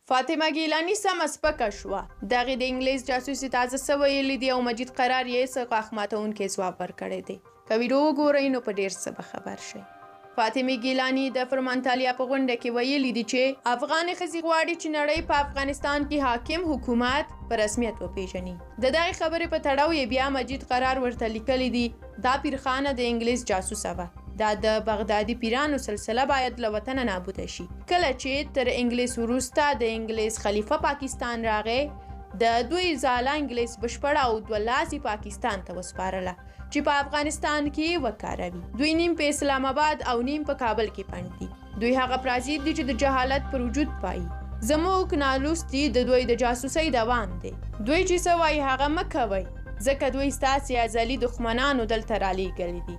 فاطمه ګیلاني سمه سپکه شوه. دغې د انګلیس جاسوسې تازه څه ویلي دي او مجید قرار یې څه غاښ ماتوونکی ځواب ورکړی دی؟ که ویډیو وګورئ نو په ډیر څه به خبر شئ. فاطمې ګیلاني د فرمانتالیا په غونډه کې ویلي دي چې افغان ښځې غواړي چې نړۍ په افغانستان کې حاکم حکومت په رسمیت وپیژني. د دغې خبرې په تړاو یې بیا مجید قرار ورته لیکلي دي، دا پیرخانه د انګلیس جاسوسه وه. دا د بغدادي پیرانو سلسله باید له وطنه نابوده شي. کله چې تر انګلیس وروسته د انګلیس خلیفه پاکستان راغی، د دوی ځاله انګلیس بشپړه او دوه لاسي پاکستان ته وسپارله چې په افغانستان کې وکاروي. دوی نیم په اسلام آباد او نیم په کابل کې پنډ دي. دوی هغه پرازیت دي چې د جهالت پر وجود پایي. زموږ نالوستي د دوی د جاسوسۍ دوام دی. دوی چې څه وایي هغه مه کوئ، ځکه دوی ستاسې ازلي دښمنانو دلته رالیږلي دي.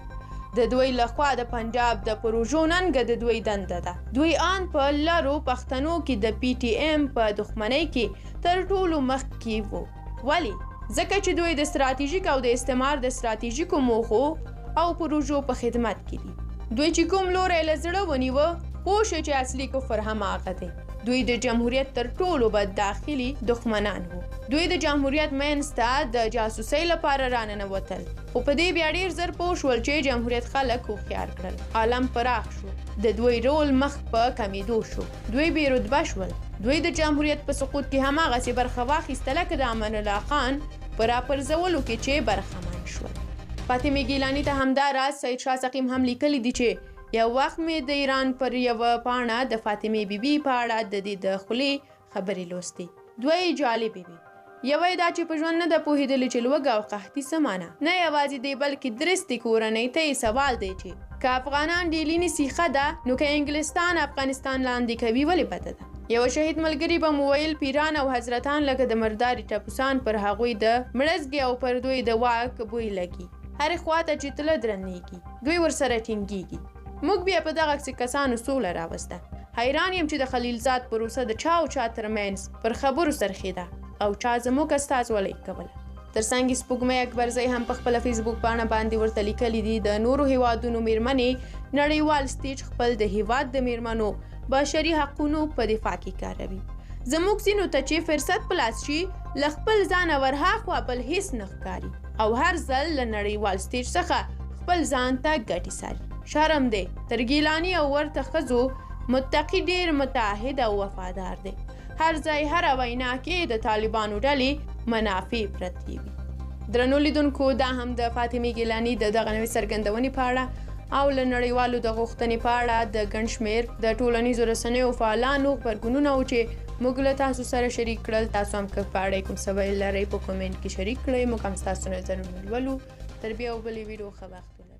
د دوی لخوا د پنجاب د پروژو ننګه د دوی دنده ده. دوی آن په لرو پښتنو کې د پي ټي ایم په دښمنۍ کې تر ټولو مخکې وو. ولې؟ ځکه چې دوی د ستراتیژیک او د استعمار د ستراتیژیکو موخو او پروژو په خدمت کې دي. دوی چې کوم لوری له زړه ونیوه، پوه شئ چې اصلي کفر هماغه دی. دوی د جمهوریت تر ټولو بد داخلي دښمنان وو. دوی د جمهوریت منځ ته د جاسوسۍ لپاره راننوتل، خو په دې بیا ډیر زر پوه شول چې جمهوریت خلک هوښیار کړل. عالم پراخ شو، د دوی رول مخ په کمیدو شو، دوی بې رتبه شول. دوی د جمهوریت په سقوط کې هماغسې برخه واخیسته لکه د امان الله خان په راپرځولو کې چې برخمن شول. فاطمې ګیلاني ته همدا راز سید شاه سقیم هم لیکلي دي چې یو وخت مې د ایران پر یوه پاڼه د فاطمې بیبي په اړه د دې د خولې خبرې لوستې. دوه یې جالبې وې. یوه یې دا چې په ژوند نه ده پوهېدلې چې لوږه او قحطي څه معنا. نه یوازې دې بلکې درستې کورنۍ ته یې سوال دی چې که افغانان ډیلي نیسي ښه ده، نو که انګلستان افغانستان لاندې کوي ولې بده ده؟ یوه شهید ملګري به مو ویل پیران او حضرتان لکه د مرداري ټپوسان پر هغوی د مړزګې او پر دوی د واک بوی لګي. هرې خواته چې تله درنیږي، دوی ورسره ټینګیږي. موږ بیا په دغسې کسانو سوله راوسته. حیران یم چې د خلیلزاد پروسه د چا او چا ترمنځ پر خبرو څرخېده او چا زموږ استازولۍ کوله. ترڅنګ سپوږمۍ اکبرزۍ هم په خپله فیسبوک پاڼه باندې ورته لیکلي دي، د نورو هیوادونو میرمنې نړیوال ستیج خپل د هیواد د میرمنو بشري حقونو په دفاع کې کاروي. زموږ ځینو ته چې فرصت په لاس شي له خپل ځانه ورهاخوا بل هیڅ نه ښکاري او هر ځل له نړیوال ستیج څخه خپل ځان ته ګټې څاري. شرم دی، تر ګیلاني او ورته ښځو متقي ډیر متعهد او وفادار دی. هر ځای هره وینا کې د طالبانو ډلې منافع پرتې وي. درنو لیدونکو، دا هم د فاطمې ګیلاني د دغه نوې څرګندونې په اړه او له نړیوالو د غوښتنې په اړه د ګڼ شمېر د ټولنیزو رسنیو فعالانو غبرګونونه وو چې موږ له تاسو سره شریک کړل. تاسو هم که په اړه یې کوم څه ویل لرئ په کومنټ کې شریک کړئ. موږ هم ستاسو نظرونه لولو. تر بیا بلې ویډیو ښه وخت ولرئ.